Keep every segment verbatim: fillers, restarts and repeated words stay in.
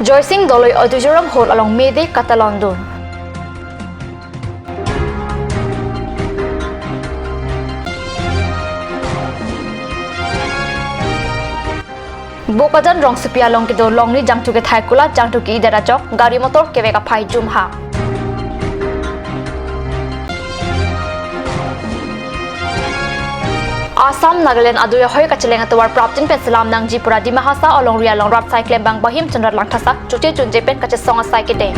Joysing Doloi Auditorium Hall along May Day katalon dun. Bokajan rongsopi along kedo longni jangthu kethai kulat jangthu ke-idet ajok gari motor kevek aphai jumha. Assam Nagaland adui ahoi kacheleng atovar prapjin pen selam nangji pura Dima Hasao alongri along rat asai klembang Bahim Chandra Langthasa choche junje pen kachesong asai kedeng.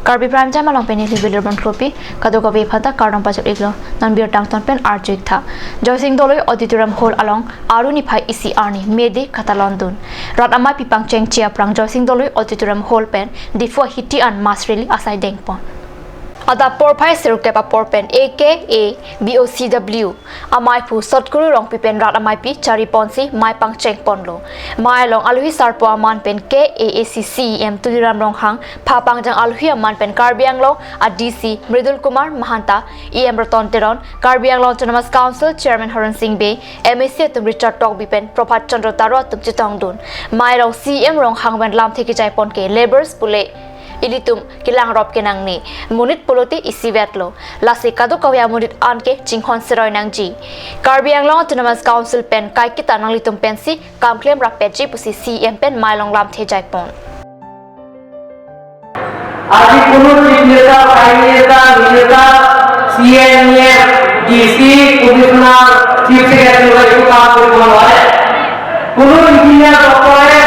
Karbi Prime Time along pen neli Bilir Bonkropi, kadokave aphanta kardom pajok-iklo, non birta angton pen arju-ik tha. Joysing Doloi Auditorium Hall along Aru niphai isi arni May Day katalon dun. Rat ameipi pangchengche aphrang Joysing Doloi Auditorium Hall pen Diphu Hiti an mass rally asai dengpon. Adap porphai sirkep apor pen A K A B O C W amaiphu Sotguru Rongpi pen rat ameipi chariponsi mei pangchengponlo. Mei along alohi sarpo aman pen K A A C C E M Tuliram Ronghang, pha pangjang alohi aman pen Karbi Anglong a D C Mridul Kumar Mahanta, E M Ratan Teron, Karbi Anglong Autonomous Council Chairman Horen Sing Bey, M A C atum Richard Tokbi pen Prabhat Chandra Taro atum chetongdun. Mei along C E M Ronghang pen lamthe kejaipon ke labourers pule ilitum kelangrop kenangne, monit pulote isivetlo. Lasi kadokave amonit anke chinghon seroi nangji. Karbi Anglong Autonomous Council pen kaiketa nanglitum pensi kam klem rappetji pusi C E M pen mei along lamthe jaipon. আজি কোনো chief minister, prime minister, minister, C M, E M, D C, commissioner, chief secretary হৈ একো কাম কৰিব নোৱাৰে। কোনো ইঞ্জিনিয়াৰ ডক্টৰে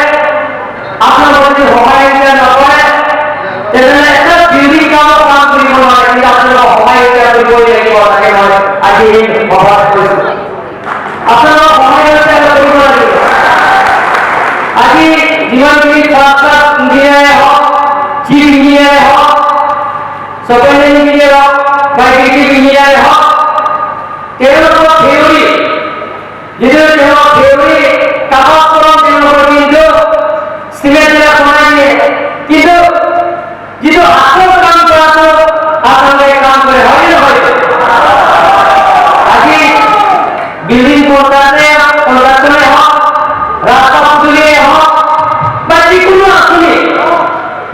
আপোনালোকক যদি সহায় সুবিধা নকৰে, তেনেহ'লে এটা বিল্ডিং কামত কাম কৰিব নোৱাৰে, কিন্তু আপোনালোকক সহায় সুবিধা কৰিবই লাগিব। তাকে মই আজি এই সভাত কৈছোঁ। আপোনালোকক সহায় সুবিধা কৰিব লাগিব। আজি যিমানখিনি চাফ চাফ ইঞ্জিনিয়াৰে হওক, চিফ ইঞ্জিনিয়াৰে হওক, ছুপাৰিনটেণ্ডেণ্ট ইঞ্জিনিয়াৰ হওক, বা এক্সিকিউটিভ ইঞ্জিনিয়াৰে হওক, তেওঁলোকৰ থিয়ৰী, যিটো তেওঁলোকৰ থিয়ৰী, কাগজ কলম তেওঁলোকৰ, কিন্তু চিমেণ্ট বিলাক বনাই দিয়ে, কিন্তু যিটো আচল কাম কৰাটো আচলতে কাম কৰে, হয় নে নহয়? আজি বিল্ডিং কনষ্ট্ৰাকশ্যনে, কনষ্ট্ৰাকশ্যনে হওক, ৰাস্তা পদূলিয়ে হওক, বা যিকোনো আঁচনি,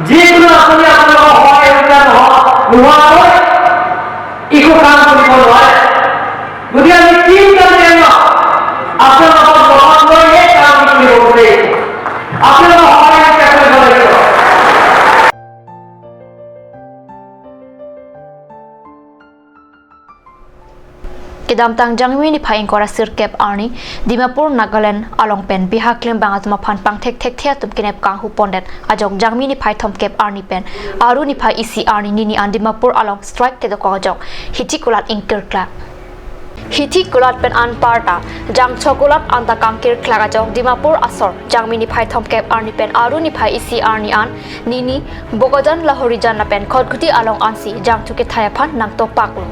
যিকোনো আঁচনি আপোনালোকৰ সহায় সুবিধা নোহোৱা-, নোহোৱাকৈ একো কাম কৰিব নোৱাৰে। গতিকে আমি তিনিজন কেন্দ্ৰ আপোনালোকক লগত লৈহে কাম কৰিব বিচাৰিছোঁ। আপোনালোকৰ সহায় সুবিধা কৰিব লাগিব। Kedamtang Jangmi niphai ingkoi ra sirkep arni Dimapur, Nagaland along pen biha klembang atum aphan pangthek thekthe atum kenep kanghu pondet ajok Jangmi niphai thomkep arni pen Aru niphai isi arni nini an Dimapur along strike kedokok ajok hithi kulat ingkirklak. Hithi kulat pen anparta jangthu kulat anta kangkirklak ajok Dimapur asor Jangmi niphai thomkep arni pen Aru niphai isi arni an nini Bokajan, Lahorijan lapen Khatkhati along ansi jangthu kethai aphan nangtopaklo.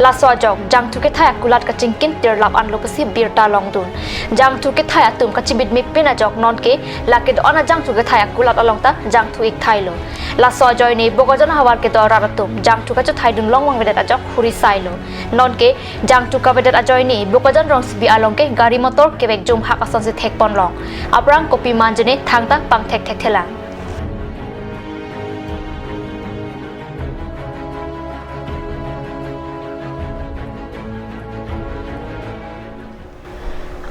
Laso ajok jangthu kethai akulat kachingkin tirlap anlo pusi birta longdun. Jangthu kethai atum kachibit mepin ajok nonke lake do-an ajangthu kethai akulat along ta jangthu-ik thailo. Laso ajoine Bokajan ahavar kedo arat atum jangthu kachethai dunlong vangvedet ajok huri sailo. Nonke jangthu kavedet ajoine Bokajan rongsopi along ke gari motor kevek jumhak asonsi thekponlong. Aphrang kopi manjene thangta pangthek thekthelang.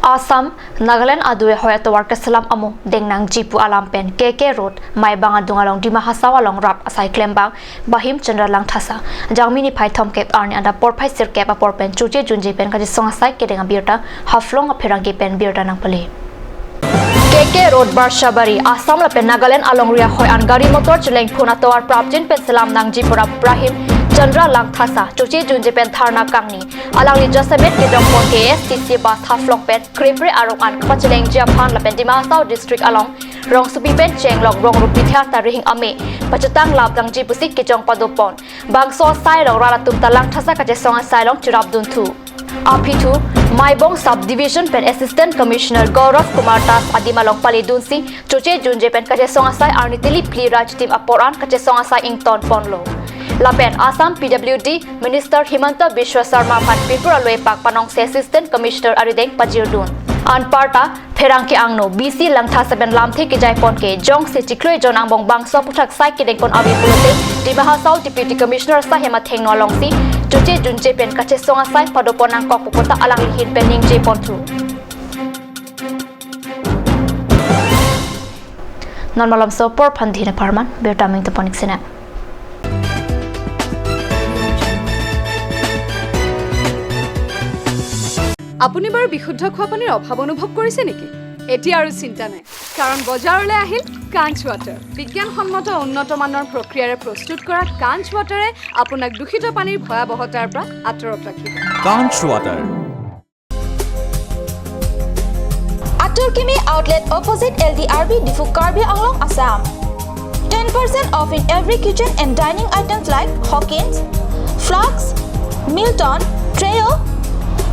Assam, Nagaland adui ahoi atovar keselam amo dengnangji pu alam pen K K Road, Maibang adung along Dima Hasao along rat asai klembang Bahim Chandra Langthasa, Jangmi niphai thomkep arni adap porphai sirkep apor pen choche junje pen kachesong asai kedeng abirta Haflong apherangke pen birta nangpale. K K Road, Barshabari, Assam lapen Nagaland alongri ahoi an gari motor chelengphun atovar prapjin pen selam nangji pura Bahim Chandra Langthasa choche junje pen dharna kangni. Alangli jasemet kedongpon K S T C bus Haflong pen krepre arong an kapachelengji aphan lapen Dima Hasao district along rongsopi pen chenglok rong rupi thar ta rihing ame pachetang lap nangji pusi kejong padopon. Bangso asai along rat atum ta Langthasa kachesong asai along cherap dunthu. Aphi thu, Maibong Sub Division pen Assistant Commissioner Gaurav Kumar Das adim along pale dunsi choche junje pen kachesong asai arni tili phli ra chitim apor an kachesong asai ingtonponlo. Lapen Assam P W D Minister Himanta Biswa Sarma aphan pipur aloe pak panongse Assistant Commissioner arideng pajirdun. Anparta pherangke angno B C Langtha seven lamthe kejai pon ke jongsi chiklo ejon angbong bangso aputhak sai kedeng pon ave pulote Dima Hasao Deputy Commissioner sai hem athengno alongsi choche junche pen kachesong asai pado pon nangkok pu kota alangli ahin pen ningje ponthu. Non malomso apor aphan dina parman, birta ming tapon iksena. আপুনি বাৰু বিশুদ্ধ খোৱা পানীৰ অভাৱ অনুভৱ কৰিছে নেকি? এতিয়া আৰু চিন্তা নাই, কাৰণ বজাৰলৈ আহিল কাঞ্চ ৱাটাৰ। বিজ্ঞানসন্মত উন্নত মানৰ প্ৰক্ৰিয়াৰে প্ৰস্তুত কৰা কাঞ্চ ৱাটাৰে আপোনাক দূষিত পানীৰ ভয়াৱহতাৰ পৰা আঁতৰত ৰাখিব। Kanch Water. Atur Kimi Outlet, opposite L D R B, Diphu, Karbi Anglong, Assam. Ten percent off in every kitchen and dining items like Hawkins, Flux, Milton, Trio,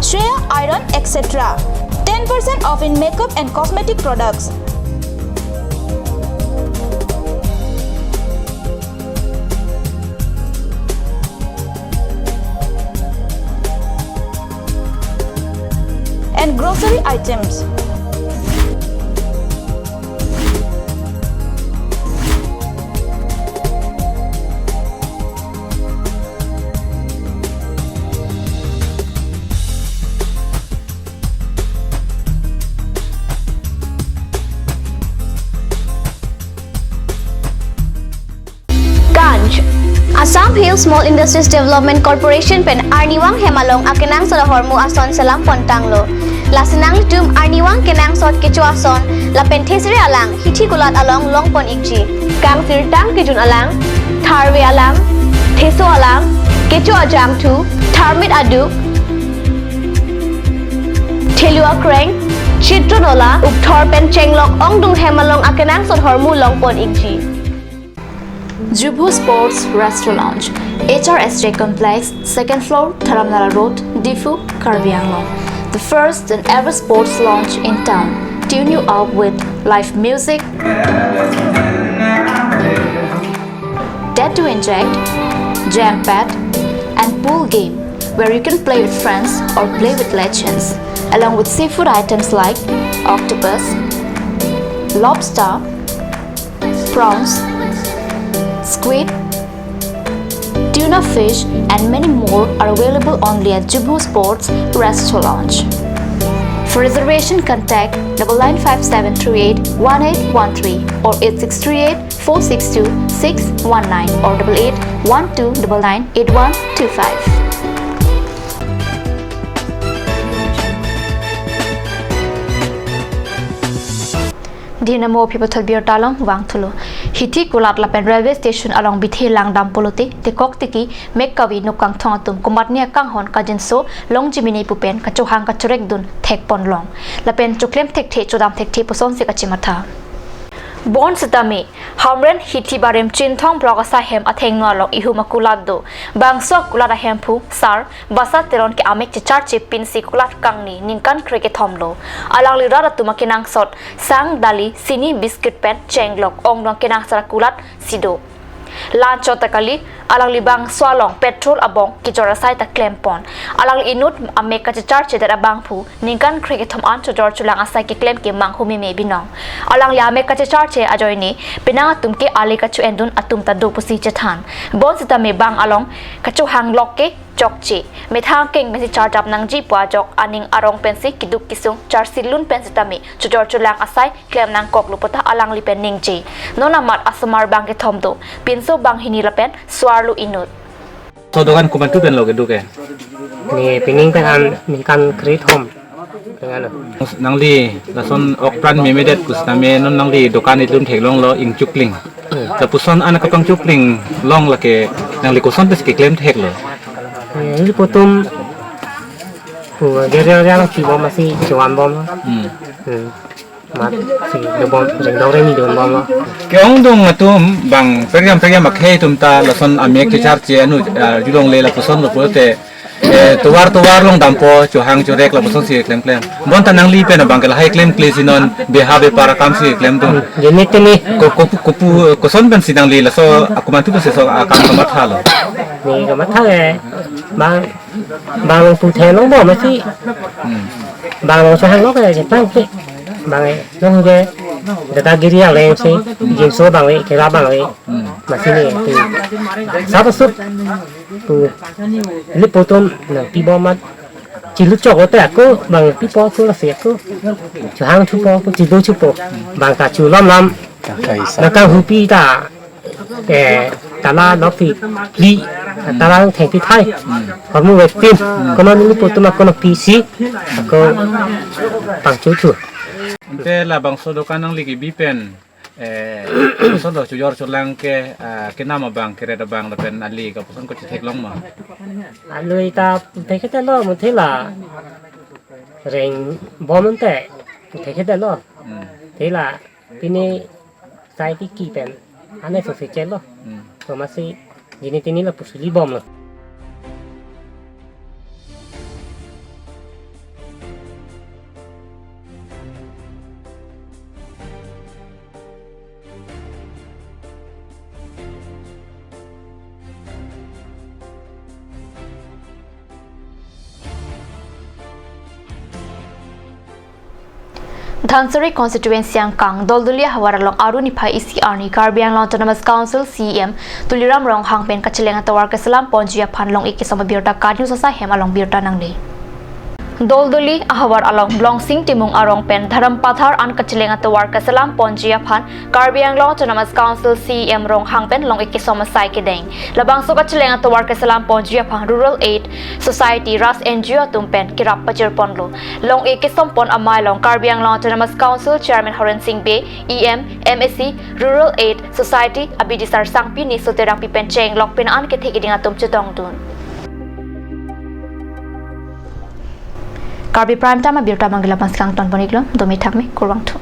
Shreya Iron, et cetera. Ten percent off in makeup and cosmetic products. And grocery items. Kanch. Assam Hill Small Industries Development Corporation pen arnivang hem along akenangsot ahormu ason selam pon tanglo. Lasi nanglitum arnivang kenangsot kecho ason lapen thesere alang hithi kulat along long pon ikji. Kangsirtang kejun alang, tharve alang, theso alang, kecho ajangthu, tharmit aduk, thelu akreng, chitro nola, ukthor pen chenglok ongdung hem along akenangsot ahormu long pon ikji. Jubho Sports Restaurant Lounge, H R S J Complex, second floor, Dharamnala Road, Diphu, Karbi Anglong. The first and ever sports lounge in town. Tune you up with live music, tattoo inject, jam pad, and pool game where you can play with friends or play with legends, along with seafood items like octopus, lobster, prawns, squid, tuna fish, and many more are available only at Jubho Sports Restaurant Lounge. For reservation, contact double nine five seven three eight one eight one three or eight six three eight four six two six one nine or double eight one two double nine eight one two five. Dina mo aphi pathot birta along vangthulo. Hithi kulat lapen railway station along bithe langdam pulote tekok tiki mek kave nokangthong atum komatne akanghon kajinso longji mene pu pen kachohang kachorek dun thek pon long. Lapen choklem thekthe chodam thekthe pusonsi kachimatha. Bonsitame Hamren Hithi Barim Chinthong Block asai hem athengno along ihum akulat do. Bangso akulat ahemphu Sar Basa Teron ke amek checharche pinsi kulat kangni ningkan krekethom lo. Alangli rat atum akenangsot sang, dali, sini, biscuit pen chenglok ongdung akenangsot akulat si do. La-anchot ta kali, alangli bangso along petrol abong kejor asai ta klem pon. Alangli inut amek kachecharche det abangphu ningkan krekethom an chojor cholang asai keklem ke manghu meme binong. Alangli amek kachecharche ajoine penang atum ke ale kacho-endun atum ta do pusi chethan. Bonsitame bang along kachohang lok ke chokche. Methang keng pensi charjap nangji pu ajok aning arong pensi keduk kesung charsi lun pen sitame chojor cholang asai klem nangkok lo puta alangli pen ningje. Non amat asomar bang kethom do. Pinso banghini lapen so-arlo inut. So dokan komantu pen lo keduk ke? Ne pining pen an ningkan kre thom. Nangli lason ok pran memedet pusitame non nangli dokan ilun theklong lo ingchukling. Lapuson an kapangchukling long lake nangli koson pes keklem thek lo? Eh, ili putum, uh, gerial gerial si bom asi chuan bom. Hmm. Hmm. Mat si do bom, ring dong remi do bom. Ke-ongdung atum bang periam periam akhei atum ta lason amek kecharche anu, ah, julongle lapuson lo pulote, eh, tovar tovar long dampo, chohang chorek lapuson si klem klem. Bonta nangli pen abang ke lahai klemkle si non beha bepar akam si klemdun. Gini tini. Ko, ko, kopu, koson pensi nangli laso akomantu pensi so akam kamatha lo? Neli kamatha ke bang, bang pu the longbom masi. Hmm. Bang along chehang lo ke, chetang ke. Bang along ke dadagiri aleng si, jengso bang le, kera bang le. Hmm. Masi neli tu. Sapa sup tu. Nelitum nangpibom amat. Chilu chok lote ako, bang pipo ako, lasi ako. Chehang thupo ako, chilu thupo. Bang ta chu lam lam. Nangkanghupi ta. Eh, tala lopi pli, tala thengpi thai. Hormu wepin, kono nelitum ako nangpisi, ako pangchuthu. Ante labangso dokan nangli kebi pen, eh, koson do chojor cholang ke, ah, kenam abang, keret abang lapen ali koson ko chetheklong ma? Alui ta thekthe lo, muthe la rengbom ante thekthe lo. Hmm. Te la pini sai tiki pen ane so se chelo. Hmm. To masi jini tini la pusuli bomlo. Dhansiri constituency angkang Doldoli ahavar along Aru niphai isi arni Karbi Anglong Autonomous Council C E M Tuliram Ronghang pen kacheleng atovar keselam ponji aphan long-ik kesom abirta Ka-News Asai hem along birta nangne. Doldoli ahavar along Blongsing Timung arong pen Dharam Pathar an kacheleng atovar keselam ponji aphan Karbi Anglong Autonomous Council C E M Ronghang pen long-ik kesom asai kedeng. Labangso kacheleng atovar keselam ponji aphan Rural Aid Society, Ras N G O atum pen kerap pajirponlo. Long-ik kesompon amei along Karbi Anglong Autonomous Council Chairman Horen Sing Bey, E M, M A C, Rural Aid Society abidisar Sangpi Niso Terangpi pen chenglok pen an kethe keding atum chetongdun. Karbi Prime Time abirta abang ke la-an si kangtonpon-iklo, domi thakmi, kurvangthu.